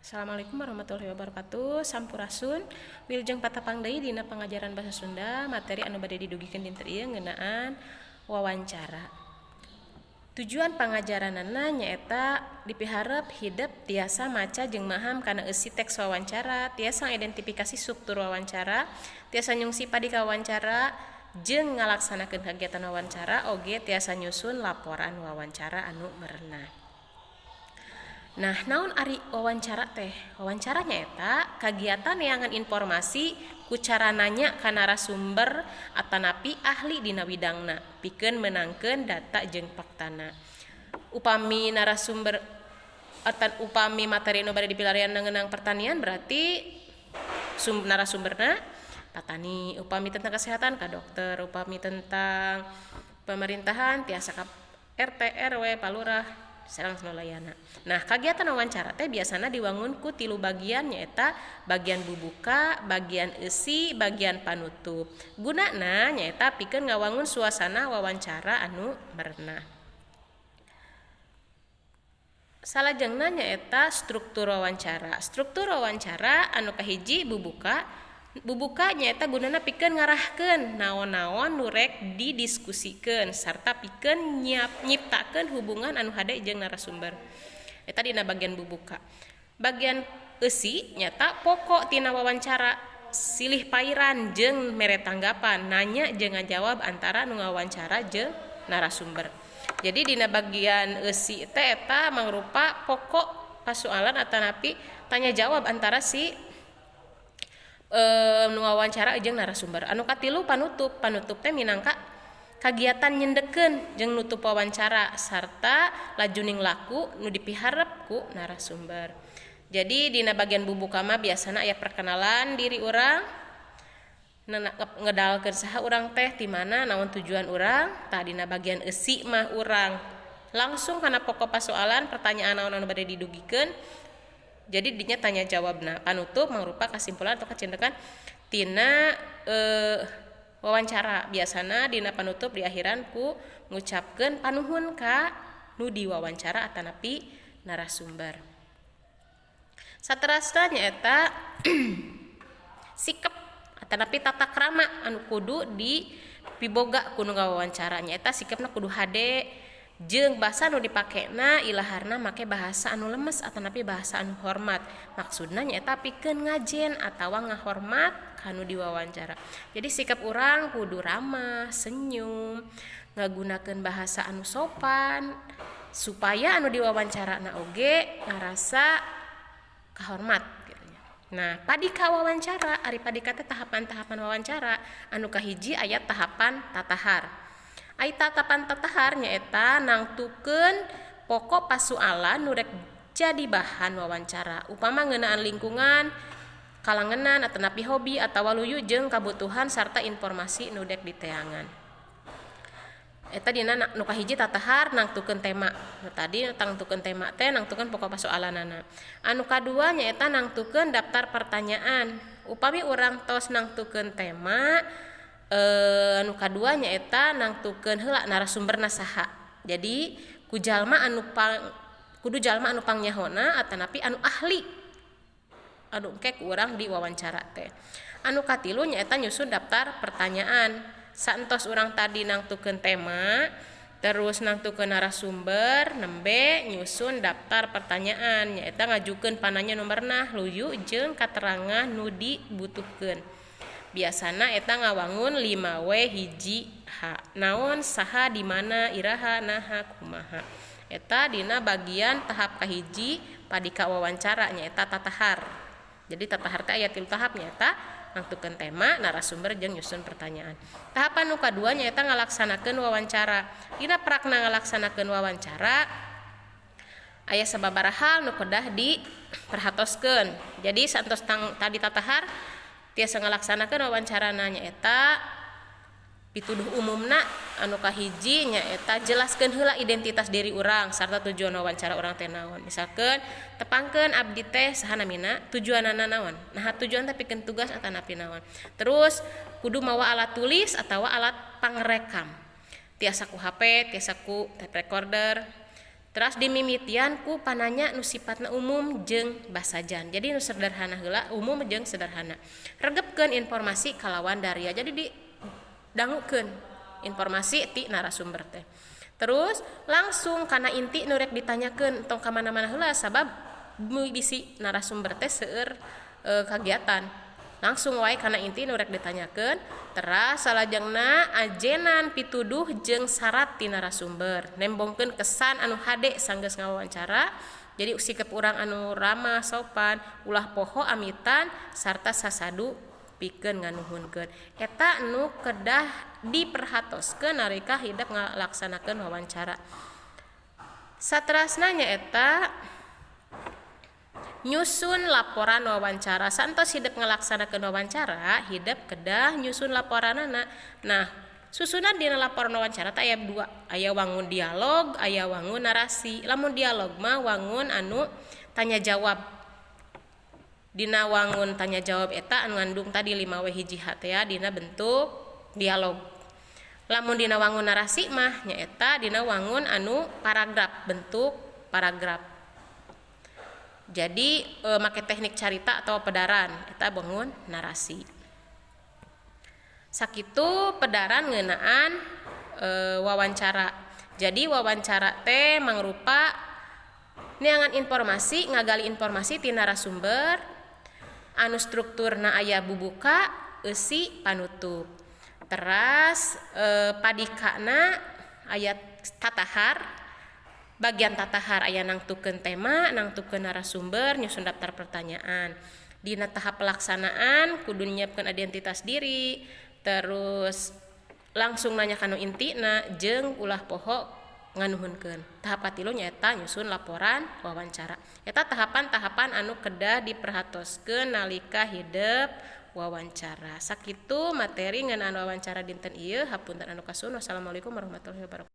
Assalamualaikum warahmatullahi wabarakatuh. Sampurasun. Wilujeng patepang deui dina pangajaran bahasa Sunda. Materi anu bade didugikeun dinten ieu ngeunaan wawancara. Tujuan pangajaranana nyaeta dipiharep hidep tiasa maca jeung maham kana eusi teks wawancara, tiasa ngidentifikasi struktur wawancara, tiasa nyungsi padika wawancara jeung ngalaksanakeun kagiatan wawancara, oge tiasa nyusun laporan wawancara anu merenah. Nah, naon ari wawancara teh? Wawancara nyaeta kagiatan neangan informasi ku cara nanya ka narasumber atanapi ahli dina widangna pikeun meunangkeun data jeung faktana. Upami narasumber atau upami materi nu bade dipilarian ngeunang pertanian, berarti narasumberna patani, upami tentang kesehatan ka dokter, upami tentang pemerintahan tiasa ka RT, RW, Pak Lurah sareng nu. Nah, kagiatan wawancara teh biasana diwangun ku tilu bagian, nyaeta bagian bubuka, bagian eusi, bagian panutup. Gunana nyaeta pikeun ngawangun suasana wawancara anu merenah. Salajengna nyaeta struktur wawancara. Struktur wawancara anu kahiji, bubuka. Bubuka nyaeta gunana pikeun ngarahkeun naon-naon nu rek didiskusikeun sarta pikeun nyiptakeun hubungan anu hade jeung narasumber. Eta dina bagian bubuka. Bagian eusi nyaeta pokok tina wawancara, silih pairan jeung mere tanggapan, nanya jeung ngajawab antara nu ngawawancara jeung narasumber. Jadi dina bagian eusi teh eta mangrupa pokok pasualan atanapi tanya jawab antara si nu ngawawancara jeung narasumber. Anu katilu, panutup. Panutup teh minangka kagiatan nyendekeun jeung nutup wawancara sarta lajuning laku nu dipiharep ku narasumber. Jadi dina bagian bubuka mah biasana aya perkenalan diri urang, ngedalkeun saha urang teh, ti mana, naon tujuan urang. Tah, dina bagian eusi mah urang langsung kana pokok pasoalan, pertanyaan naon anu bade didugikeun, jadi dinya tanya jawabna. Panutup mangrupa kesimpulan atau kacindekan tina wawancara. Biasana dina panutup diakhiran ku ngucapkeun panuhun ka nu diwawancara atanapi narasumber. Saterasna nyaeta sikep atanapi tata krama anu kudu dipiboga ku nu ngawawancara, nyaeta sikepna kudu hade jeung basa nu dipakena ilaharna make bahasa anu lemes atanapi bahasa anu hormat. Maksudna nyaeta pikeun ngajen atawa ngahormat ka nu diwawancara. Jadi sikap urang kudu ramah, senyum, ngagunakeun bahasa anu sopan supaya anu diwawancara na oge ngarasa kahormat gitu nya. Nah, padika wawancara, ari padika teh tahapan-tahapan wawancara, anu kahiji aya tahapan tatahar. Ai tahapan tatahar nyaeta nangtukeun pokok pasualan nu rek jadi bahan wawancara. Upama ngeunaan lingkungan, kalangenan atanapi hobi atawa luyu jeung kabutuhan sarta informasi nu dek diteangan. Eta dina nu kahiji, tatahar, nangtukeun tema. Nu tadi nangtukeun tema teh nangtukeun pokok pasoalanana. Anu kadua nyaeta nangtukeun daftar pertanyaan. Upami urang tos nangtukeun tema, anu kadua nyaeta nangtukeun heula narasumberna saha. Jadi ku jalma anu pang, kudu jalma anu pangnyahona atanapi anu ahli anu engke ku urang diwawancara teh. Anu katilu nyaeta nyusun daftar pertanyaan. Saentos urang tadi nangtukeun tema, terus nangtukeun narasumber, nembe nyusun daftar pertanyaan, nyaeta ngajukeun pananya nu merenah, luyu jeung katerangan nu dibutuhkeun. Biasana eta ngawangun 5W 1 H, naon, saha, di mana, iraha, naha, kumaha. Eta dina bagian tahap kahiji padika wawancara, nyaeta tatahar. Jadi tatahar teh aya tilu tahap, nyaeta nangtukeun tema, narasumber, jeung nyusun pertanyaan. Tahapan nu kadua nyaeta ngalaksanakeun wawancara. Dina prakna ngalaksanakeun wawancara aya sababaraha hal nu kedah diperhatoskeun. Jadi saentos tadi tatahar, tiasa ngalaksanakeun wawancarana, nyaeta pituduh umumna anu kahiji nyaeta jelaskeun heula identitas diri urang sarta tujuan wawancara urang teh naon. Misalkeun, tepangkeun abdi teh saha namina, tujuanana naon, nah tujuan teh pikeun tugas atanapi naon. Terus kudu mawa alat tulis atawa alat pangrekam, tiasa ku HP, tiasa ku tape recorder. Teras dimimitian ku pananya nu sifatna umum jeung basajan. Jadi nu sederhana heula, umum jeung sederhana. Regepkeun informasi kalawan daria. Jadi didangukeun informasi ti narasumber teh. Terus langsung kana inti nu rek ditanyakeun, tong ka mana-mana heula, sabab bisi narasumber teh seueur kagiatan. Langsung wae kana inti nu rek ditanyakeun. Teras salajengna ajenan pituduh jeung syarat ti narasumber, nembongkeun kesan anu hade sanggeus ngawawancara. Jadi sikap urang anu ramah, sopan, ulah poho amitan sarta sasadu pikeun nganuhunkeun. Eta nu kedah diperhatoskeun nalika hidep ngalaksanakeun wawancara. Saterasna nyaeta nyusun laporan wawancara. Santos hidep ngalaksanakeun wawancara, hidep kedah nyusun laporanana. Nah, susunan dina laporan wawancara teh aya dua, aya wangun dialog, aya wangun narasi. Lamun dialog mah wangun anu tanya jawab. Dina wangun tanya jawab eta anu ngandung tadi 5 W 1 H teh dina bentuk dialog. Lamun dina wangun narasi mah nyaeta dina wangun anu paragraf, bentuk paragraf. Jadi make teknik carita atau pedaran eta bangun narasi. Sakitu pedaran ngeunaan wawancara. Jadi wawancara teh mangrupa neangan informasi, ngagali informasi ti narasumber anu strukturna aya bubuka, eusi, panutup. Teras padikana aya tatahar. Bagian tatahar aya nangtukeun tema, nangtukeun narasumber, nyusun daftar pertanyaan. Dina tahap pelaksanaan kudu nyiapkeun identitas diri, terus langsung nanya kanu intina jeung ulah poho nganuhunkeun. Tahap katilu nyaeta nyusun laporan wawancara. Eta tahapan-tahapan anu kedah diperhatoskeun nalika hidep wawancara. Sakitu materi ngeunaan wawancara dinten ieu. Hapunten anu kasuhun. Wassalamualaikum warahmatullahi wabarakatuh.